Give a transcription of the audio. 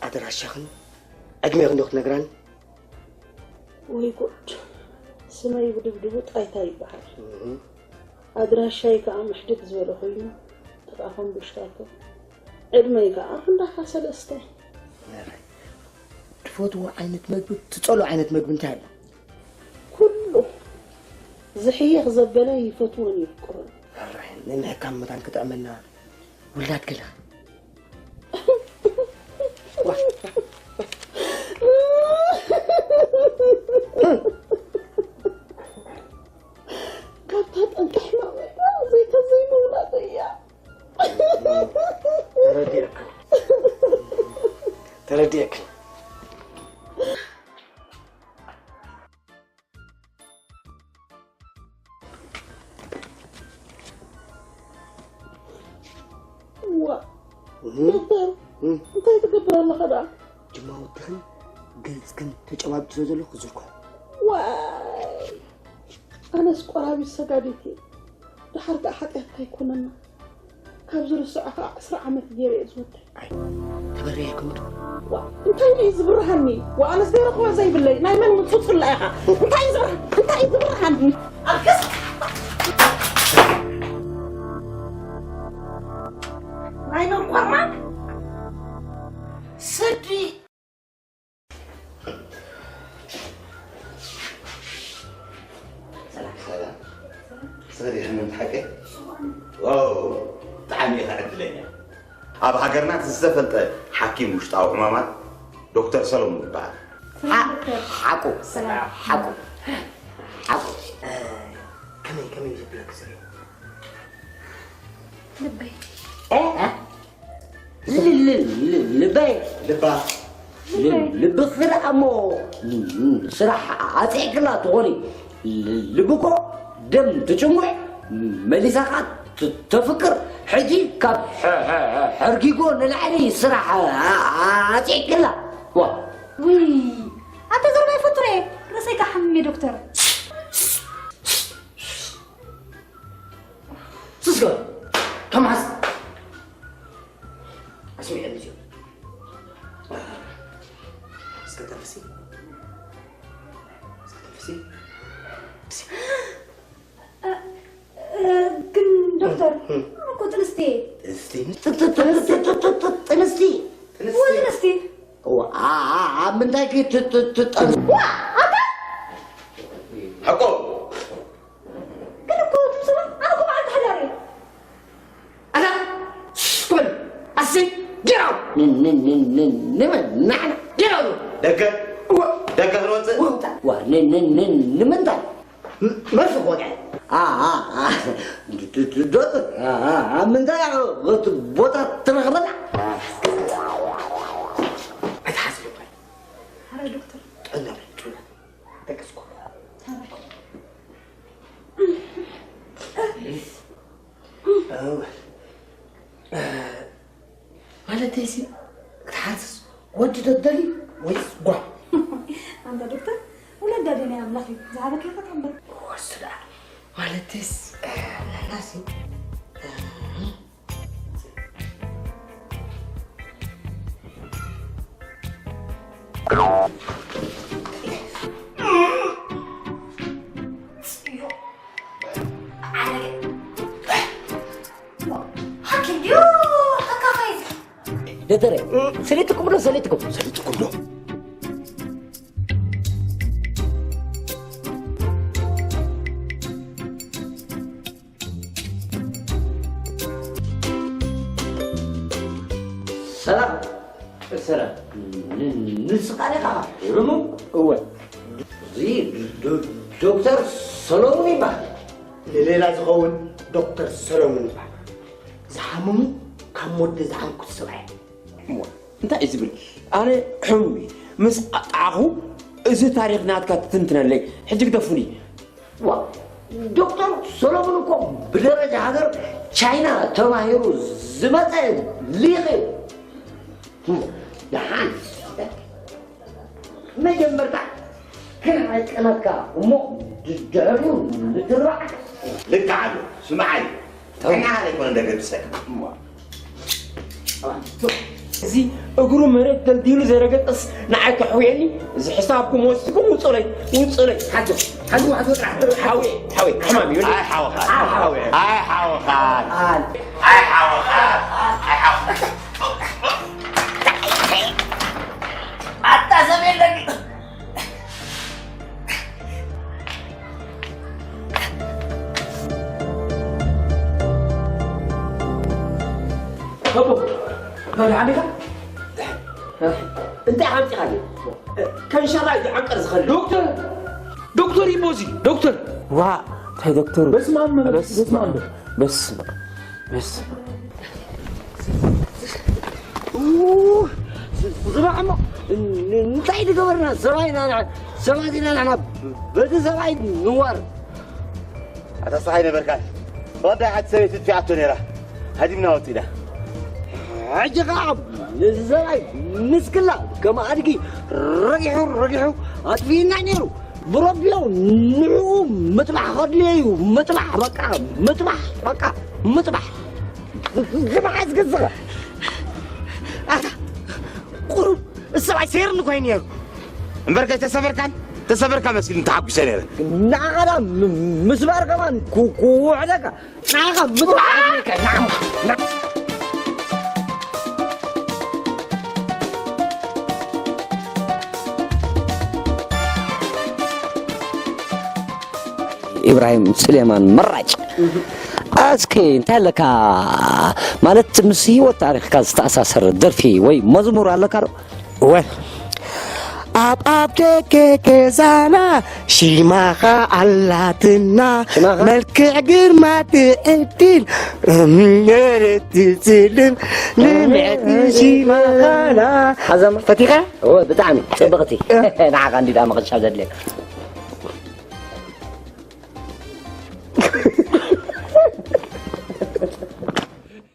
ኣድራሻኽን ዕድሜኽን ዶ ክትነግራኒ? ወይ ጉድ! ስመይ ብድብድቡ ጣይታ ይበሃል። ኣድራሻይ ከኣ ምሕድግ ዝበለ ኮይኑ ጥቓ ኮምቡሽታቶ። ዕድመይ ከኣ ክንዳኻ ሰለስተ። ትፈትዎ ዓይነት መግቢ፣ ትጸልኦ ዓይነት መግቢ እንታይ ኣሎ? ኩሉ ዝሕየኽ ዘበለ ይፈትዎን የፍቅሮን። ነንሕካም መታን ክጥዕመና ውላድ ገለ ካብታ ጠንቂ ሕማመይ ዘይተዘይ ምውላድ እያ። ተረዲእክ ተረዲእክ ዋ ዶክተር እንታይ ትገብር ኣለኻ ደኣ? ድማ ወድኽን ገጽክን ተጨባቢጡ ስለ ዘሎ ክዝርግሖ። ዋይ ኣነስ ቆራቢት ሰጋዲት እየ። ደሓር ከኣ ሓጢኣትካ ኣይኮነና። ካብ ዝርስዖ ከኣ ዕስራ ዓመት ገይረ እየ ዝወደይ። ኣይ ተበርያ ኣይኮንኩ። ዋ እንታይ ድዩ ዝብርሃኒ? ዋ ኣነስ ዘይረኽቦ ዘይብለይ ናይ መን ምጹጽላ ኢኻ? እንታይ ዝብርሃን? እንታይ ዝብርሃኒ? ኣልክስ ናይ መን ቆራብ ሰዲ ሰላም ሰላም ሰላም ሰላም ሓቀ ዋው ብጣዕሚ ኢኻ ዕድለኛ ኣብ ሃገርና ዝተፈልጠ ሓኪም ውሽጣዊ ሕማማት ዶክተር ሰሎሙን ይበሃል ሓቁ ሓቁ ሓቁ ከመይ ከመይ ዘብለክ ዝርኢ ልበይ ልበይ ልባ ልብኺ ደኣ እሞ ስራሕ ኣፅዕክላ ትኾኒ ልብኮ ደም ትጭሙዕ መሊሳኻ ተፍቅር ሕጂ ካብ ሕርጊጎ ንላዕሊ ስራሕ ኣፅዕክላ ዋ ውይ ኣንተ ዘርባይ ፍጡረ ርእሰይ ካሕምም ዶክተር ስስገር ከማስ ኣስሚዐ ልጅ እስከ ተንፍሲ እስከ ተንፍሲ ግን ዶክተር እኮ ጥንስቲ ጥንስቲ ጥንስቲ ጥንስቲ ኣብ ምንታይ ትጠንስ ሕቆ ግን እኮ እቶም ሰባት ኣነ እኮ በዓልቲ ሓዳር እየ። ኣታ ሽሽ ክበል ኣሰይ ጌራው ንመን ንዓና ጌራው ደገ ደገ ክንወፅእ ንምንታይ መርፍቕ ወግዐ ዶጥር ኣብ ምንታይ ቦታ ትረኽበና ኣይትሓስብ ጥዕና ጥዕና ደቅስኩም ማለተይሲ ክትሓትስ ወዲ ዶ ትደሊ ወይስ ጓል? ኣንታ ዶክተር ወለዳ ደይ ናይ ኣምላኽ እዩ ዝሃበካ ኢኻ ትቕበል። ወሱ ደኣ ማለተይስ ንሕናሲ ሓኪም ድዩ ተካፋይ ደተረ ሰሌትኩም ዶ ሰሌትኩም ሰሌትኩም ዶ ሰላም ሰላም ንስኻ ዲኻ ሕሙም እወ እዚ ዶክተር ሰሎሙን ይበሃል ንሌላ ዝኸውን ዶክተር ሰሎሙን ይበሃል ዝሓመሙ ካብ ሞት ዝሓንኩት ሰብኣይ እንታይ እዩ ዝብል ኣነ ሕሙም ምስ ኣጣዕኹ እዚ ታሪክ ናትካ ትትንትነለይ ሕጂ ግደፉኒ ዋ ዶክተር ሰሎሙን እኮ ብደረጃ ሃገር ቻይና ተማሂሩ ዝመፀ ሊቅ እዩ ደሓን መጀመርታ ክንዕቀነካ እሞ ድሕሪኡ ንትርባዕ ልክዕ ኣሎ ስምዓይ ተናሃር ኣይኮነ ደገድሰካ እሞ እዚ እግሩ መሬት ደልዲሉ ዘይረገጠስ ንዓይ ከሕውየኒ? እዚ ሕሳብኩም ወሲድኩም ውጹለይ፣ ውጹለይ። ሓዞ፣ ሓዞ፣ ሓዞ ጥራሕ። ሓውየ፣ ሓውየ፣ ሕማም እዩ። ኣይ ሓወኻ። ኣይ ሓወኻ። ኣይ ሓወኻ። ኣይ ሓወኻ። ኣታ ሰብ የለኒ። ኣቦ፣ ደሓን ኢኻ? እንታይ ሓምፂኻኒ? ከንሻላ እዩ ዓንቀር ዝኸል። ዶክተር፣ ዶክተር እዩ እሞ እዚ፣ ዶክተር። ዋ፣ እንታይ ዶክተር? በስመ ኣብ መንፈስ፣ በስመ በስመ ኣብ። በስመ ኣብ። በስመ ኣብ። ኡ፣ ስማዕ እሞ፣ ን-፣ እንታይ ዝገበርና? ሰብኣይ ኢና ንዓ-፣ ሰባት ኢና ንሕና፣ በቲ ሰብኣይ ንዋር። ኣታ ሰሓይ ነበርካ። ወዳይ ሓንቲ ሰበይቲ ትፊኣቶ ነይራ። ሃዲምና ወፂና። ሕጂ ኸዓ ነዚ ሰብኣይ ንስክላ ከም ኣድጊ ረጊሑ ረጊሑ ኣጥፊእና ነይሩ። ብረቢዮ ንዕኡ ምጥባሕ ከድልዮ እዩ። ምጥባሕ፣ በቃ ምጥባሕ፣ በቃ ምጥባሕ። ዝመሓዝ ግዝኸ። ኣታ ቁሩብ ሰብኣይ ሰይርኒ ኮይኑ ነይሩ። እምበር ከይተሰበርካን ተሰበርካ መስልኒ ተሓጒሰ ነይረ። ንዓኻ ዳ ም-፣ ምስባር ከማን ኩ-፣ ክውሕደካ። ንዓኻ ምጥባሕ። ኢብራሂም ስሌማን መራጭ። እስኪ እንታይ ኣለካ ማለት ምስ ህይወት ታሪኽካ ዝተኣሳሰር ደርፊ ወይ መዝሙር ኣለካ ዶ? ወል ኣብ ኣብ ደገ ገዛና ሽማኻ ኣላትና። ሽማኻ? መልክዕ ግርማ ትዕድል እምነት ትጽልም ንምዕቲ ሽማኻና። ሓዘማ? ፈቲኻ? እወ፣ ብጣዕሚ ጽብቕቲ። ንዓኻ እንዲዳ መቐሻ ዘድልየካ።